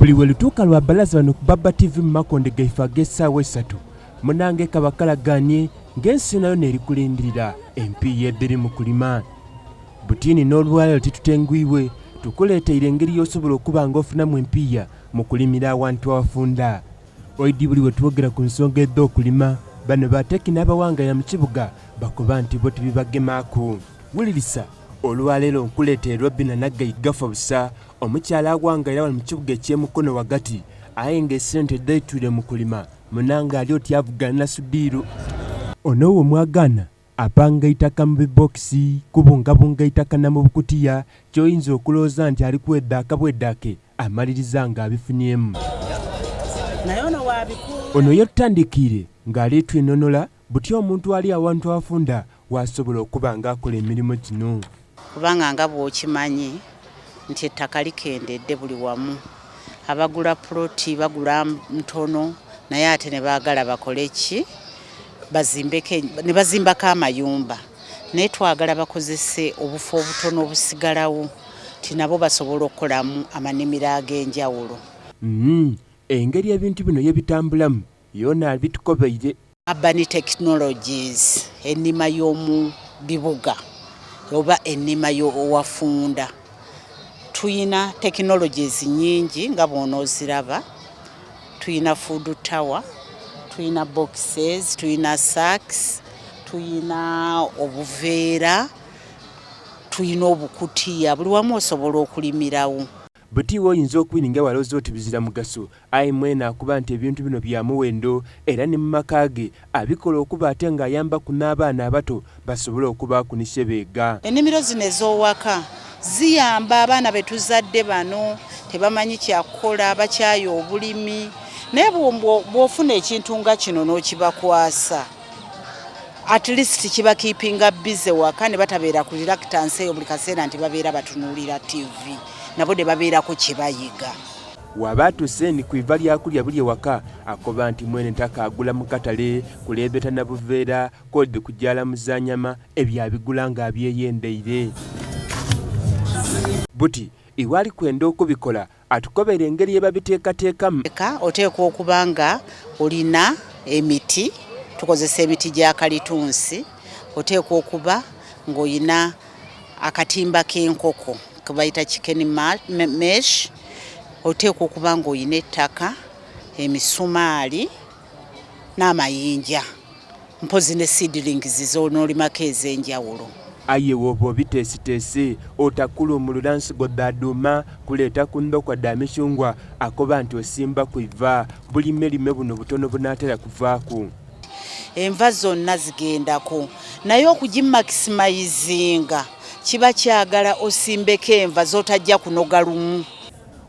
Buli we lutuuka lwa bbalaza wano ku Baba TV mu makonde gaife ag'essaawa essatu, munange kabakalagaanye ng'ensi yonayona eri kulindirira empiiya edhiri mu kulima. Butiini n'olwaleero titutengwibwe, tukuleeteire engeri y'osobola okuba nga ofunamu empiiya mu kulimira awantu awafunda. Oidhi buli we twogera ku nsonga edh'okulima, bano ba Tekino abawangaira mu kibuga bakoba nti bo tibibagemaaku. Wulirisa, olwaleero nkuleeteire Robina Naggayi Gafa busa, omukyala awangaira wano mu kibuga eky'e Mukono ghagati aye nga esente dhaitwire mu kulima munange ali oti avugana na Sudiiru. Ono wo mwagaana apanga eitaka mu bibbokisi, kubungabunga eitaka na mu bukutiya ky'oyinza okulowooza nti ali kwedhaaka bwedhaake amaliriza nga abifuniemu. Ono ye tutandikiire nga ali twinhonola buti omuntu ali awantu awafunda w'asobola okuba nga akola emirimo gino. Kubanga nga bw'okimanyi nti ettaka likendedde buli wamu, abagula puloti bagula ntono naye ate ne baagala bakole ki? Bazimbeko ne bazimbako amayumba naye twagala bakozese obufo obutono obusigalawo nti nabo basobola okukolamu amanimiro ag'enjawulo. Engeri ebintu bino ye bitambulamu yoona abitukobeire. Urban Technologies, ennima y'omu bibuga oba ennima y'owafunda. Tuyina technologies nnyingi nga bw'onooziraba, tuyina food tower, tuyina boxes, tuyina sacks, tuyina obuveera, tuyina obukutiya, buli wamu osobola okulimirawo. Buti iwe oyinza okwiringa walowooza oti bizira mugaso, aye mwene akuba nti ebintu bino bya muwendo era ni mu maka ge abikola okuba ate ng'ayambaku n'abaana abato basobole okubaaku ni kye beega. Ennimiro zino ez'owaka ziyamba abaana be tuzadde bano tebamanyi kya kukola, bakyaye obulimi naye bw'ofuna ekintu nga kino n'okibakwasa at least kibakeepinga busy waka ne batabeera ku reluctance eyo buli kaseera nti babeera batunuulira ttivi nabo ne babeerako kye bayiga. Bw'aba atuuse ni ku iva lya kulya bulye waka, akoba nti mwene takaagula mu katale kuleebeta na buveera k'odhi kujaala muzaanyama, ebyo abigula nga abyeyendeire. Buti iwe ali kwenda okubikola Atukobere engeri ye babiteekateekamu. Oteekwa okuba nga olina emiti, tukozesa emiti gya kalitunsi, oteekwa okuba ng'olina akatimba k'enkoko ke bayita chicken mesh, oteekwa okuba ng'olina ettaka, emisumaali n'amayinja. Mpozi ne seedlings z'onoolimako ez'enjawulo. Aye bw'oba obiteesiteese, otakuluumulula nsigo dha duuma kuleeta ku ndhokwa dha micungwa, akoba nti osimbaku iva. Bulimelime buno butono bunaatera kuvaaku. Enva zonna zigendako naye okugimakisimayizinga kiba kyagala osimbeko enva z'otajja kunoga lumu.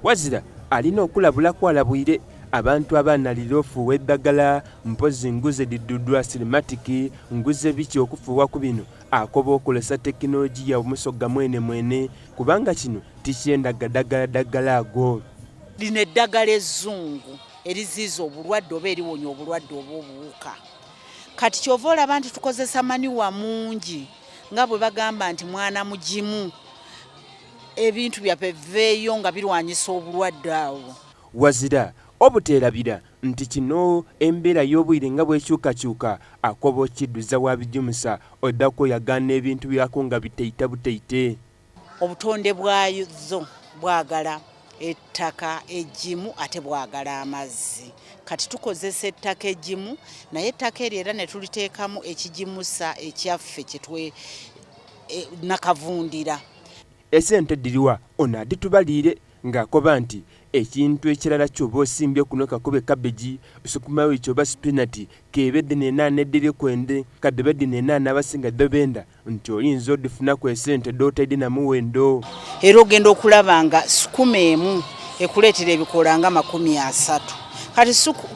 Wazira alina okulabula kw'alabwire abantu abaanalira ofuuwa eddagala Mpozi nguze dhidhudhwa silimatiki, nguze biki okufuuwa ku bino, akoba okolesa tekinologiya omusoga mwenemwene kubanga kino tikyenda gadagaladagala ago. Lino eddagala ezzungu eriziiza obulwadde oba eriwonya obulwadde oba obuwuka. Kati ky'ova olaba nti tukozesa manure mungi nga bwe bagamba nti mwana mugimu ebintu byaffe biveeyo nga birwanyisa obulwadde awo. Wazira obuteerabira nti kino embeera y'obwire nga bw'ekyukakyuka akoba okidhuza wabigimusa oidha kweyagaana ebintu byaku nga biteita buteite. Obutonde bwazo bwagala ettaka eggimu ate bwagala amazzi. Kati tukozesa ettaka eggimu naye ettaka eryo era ne tuliteekamu ekigimusa ekyaffe kye nakavundira. Esente dhiriwa? Ono adhitubaliire ng'akoba nti ekintu ekirala ky'oba osimbye kuno kakube kabbegi, sukumawiki oba sipinati k'ebe dhino enhaanha edhiriku ende, ka dhibe dhino enhaanha abasinga dhe benda nti oyinza odhifunaku esente dh'otaidhi na muwendo. Era ogenda okulaba nga sukuma emu ekuleetera ebikoola nga 30.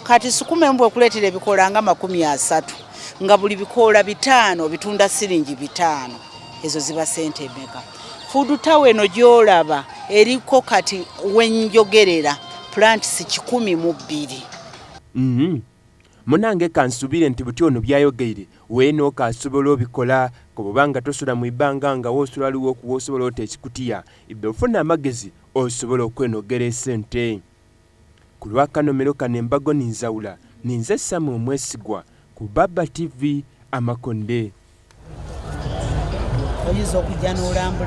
Kati sukuma emu bw'ekuleetera ebikoola nga 30 nga buli bikoola bitaano obitunda siringi bitaano. Ezo ziba sente meka? Food tower eno gy'olaba eriko kati wenjogerera plants 102. Munange kansubire nti buti ono byayogeire weena okaasobola obikola kuba oba nga tosula mu ibanga nga wosula ghaligho ku wosobola ota ekikutiya idha ofune amagezi osobole okwenogera esente. Ku lw'akanomero kano embago ninzawula ninze Samu Omwesigwa ku Baba TV Amakonde. Oyinza okujja n'olambula.